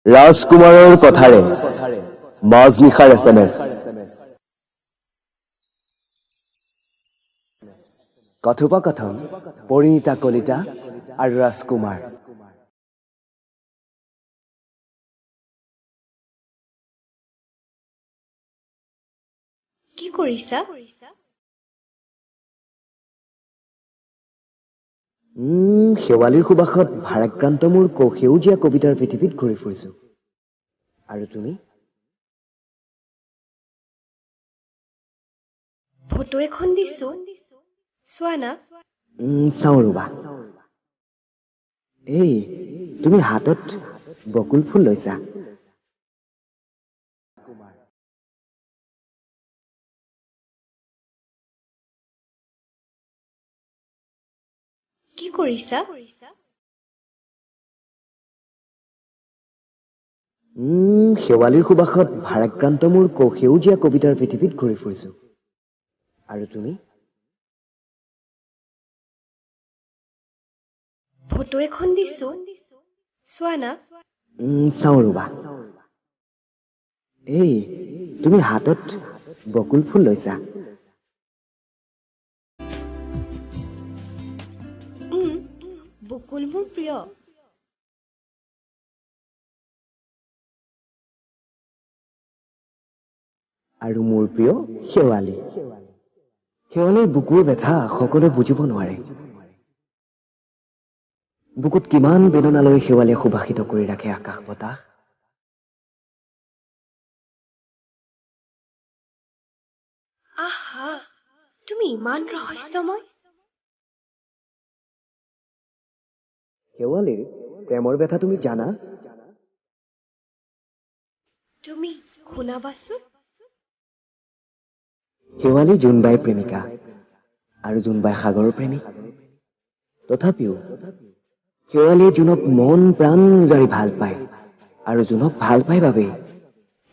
ৰাজকুমাৰৰ কথাৰে মাজনিশাৰ এছএমএছ। কথোপকথন পৰিণীতা কলিতা আৰু ৰাজকুমাৰ। কি কৰিছা? শেৱালিৰ সুবাসত ভাৰাক্ৰান্ত মোৰ সেউজীয়া কবিতাৰ পৃথিৱীত ঘূৰি ফুৰিছো। আৰু তুমি? ফটো এখন দিছো, চোৱা না। চাওঁ ৰবা। এই তুমি হাতত বকুল ফুল লৈছা। কি কৰিছা? শেৱালিৰ সুবাসত ভাৰাক্ৰান্ত মোৰ সেউজীয়া কবিতাৰ পৃথিৱীত ঘূৰি ফুৰিছো। আৰু তুমি? ফটো এখন দিছো, চোৱা না। চাওঁ ৰবা। এই তুমি হাতত বকুল ফুল লৈছা। বকুল মোৰ প্ৰিয়। আৰু মোৰ প্ৰিয় শেৱালি। শেৱালিৰ বুকুৰ ব্যথা সকলোৱে বুজিব নোৱাৰে। বুকুত কিমান বেদনালৈ শেৱালিয়ে সুবাসিত কৰি ৰাখে আকাশ বতাহ। আহা, তুমি ইমান ৰহস্যময়। শেৱালিৰ প্ৰেমৰ ব্যথা তুমি জানা? তুমি শুনাবাচোন। শেৱালি জোনবাইৰ প্ৰেমিকা আৰু জোনবাই সাগৰৰ প্ৰেমিক। তথাপিও শেৱালিয়ে জোনক মন প্ৰাণ জাৰি ভাল পায় আৰু জোনক ভাল পায় বাবেই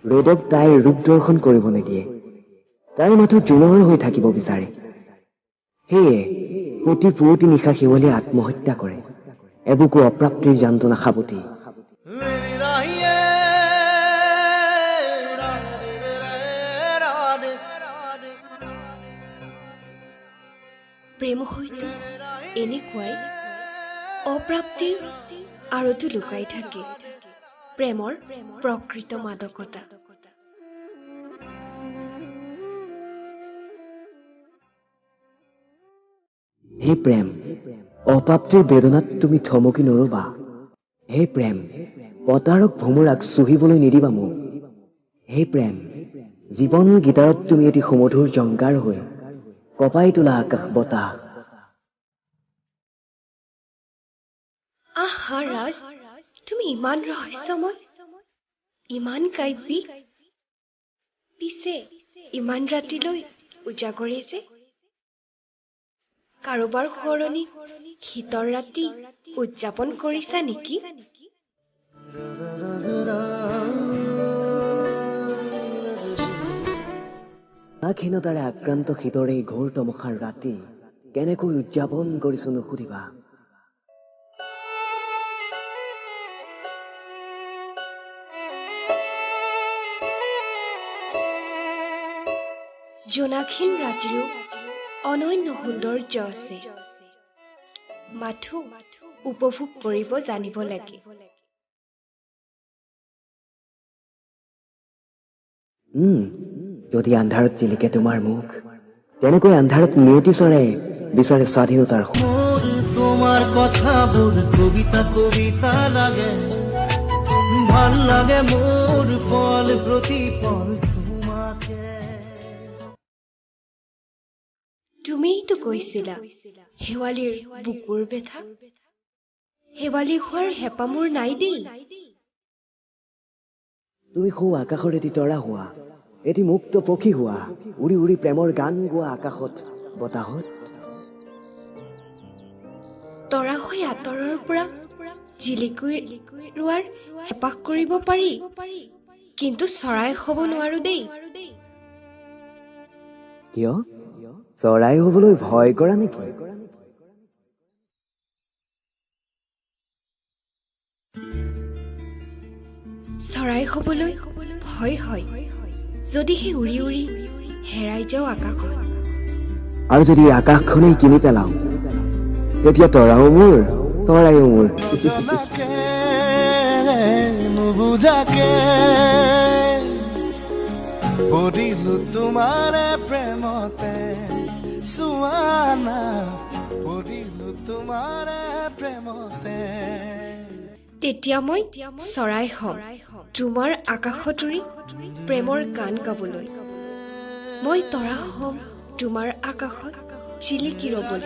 ৰ'দক তাইৰ ৰূপ দৰ্শন কৰিব নিদিয়ে। তাই মাথো জোনৰ হৈ থাকিব বিচাৰে। সেয়ে প্ৰতি পুৱতি নিশা শেৱালিয়ে আত্মহত্যা কৰে এবুকু অপ্ৰাপ্তিৰ যন্ত্ৰণা সাৱটি। প্ৰেম হয়তো এনেকুৱাই অপ্ৰাপ্তিৰ আঁৰতো লুকাই থাকে প্ৰেমৰ প্ৰকৃত মাদকতা। হে প্ৰেম, অপ্ৰাপ্তিৰ বেদনাত তুমি থমকি নৰবা। হে প্ৰেম, পতাৰক ভোমোৰাক চুহিবলৈ নিদিবা মোক। হে প্ৰেম, জীৱন গীটাৰত তুমি এটি সুমধুৰ জংকাৰ হৈ কঁপাই তোলা আকাশ বতাহ। আহা ৰাজ, তুমি ইমান ৰহস্যময়, ইমান কাব্যিক। পিছে ইমান ৰাতিলৈ উজাগৰে যে? কাৰোবাৰ সোঁৱৰণি শীতৰ ৰাতি উদযাপন কৰিছা নেকি? আঘীনতাৰে আক্ৰান্ত শীতৰ এই ঘোৰ তমসাৰ ৰাতি কেনেকৈ উদযাপন কৰিছো নুসুধিবা। জোনাকহীন ৰাতিৰো অনন্য সৌন্দৰ্য আছে, মাথো উপভোগ কৰিব জানিব লাগে। যদি আন্ধাৰত জিলিকে তোমাৰ মুখ, তেনেকৈ আন্ধাৰত নিয়তি চৰাই বিচাৰে স্বাধীনতাৰ সুখ। মোৰ তোমাৰ কথাবোৰ কবিতা কবিতা লাগে, ভাল লাগে মোৰ পল প্ৰতিপল তোমাকে। তুমিতো কৈছিলা শেৱালিৰ বুকুৰ ব্যথা। শেৱালি হোৱাৰ হেঁপাহ মোৰ নাই দেই। তুমি সৌ আকাশৰ এটি তৰা হোৱা, এটি মুক্ত পক্ষী হোৱা, উৰি উৰি প্ৰেমৰ গান গোৱা আকাশত বতাহত। তৰা হৈ আঁতৰৰ পৰা জিলিকি ৰোৱাৰ হেঁপাহ কৰিব পাৰি, কিন্তু চৰাই হ'ব নোৱাৰো দেই। কিয় চৰাই হ'বলৈ ভয় কৰা নেকি? চৰাই হ'বলৈ ভয় হয়, যদিহে উৰি উৰি হেৰাই যাওঁ আকাশত। আৰু যদি এই আকাশখনেই কিনি পেলাওঁ, তেতিয়া তৰাও মোৰ, তৰাইও মোৰ। নজনাকে নুবুজাকে পৰিলো তোমাৰে প্ৰেমতে, চোৱানা, পৰিলো তোমাৰে প্ৰেমতে। তেতিয়া মই চৰাই হ'ম তোমাৰ আকাশত উৰি প্ৰেমৰ গান গাবলৈ। মই তৰা হ'ম তোমাৰ আকাশত জিলিকি ৰ'বলৈ।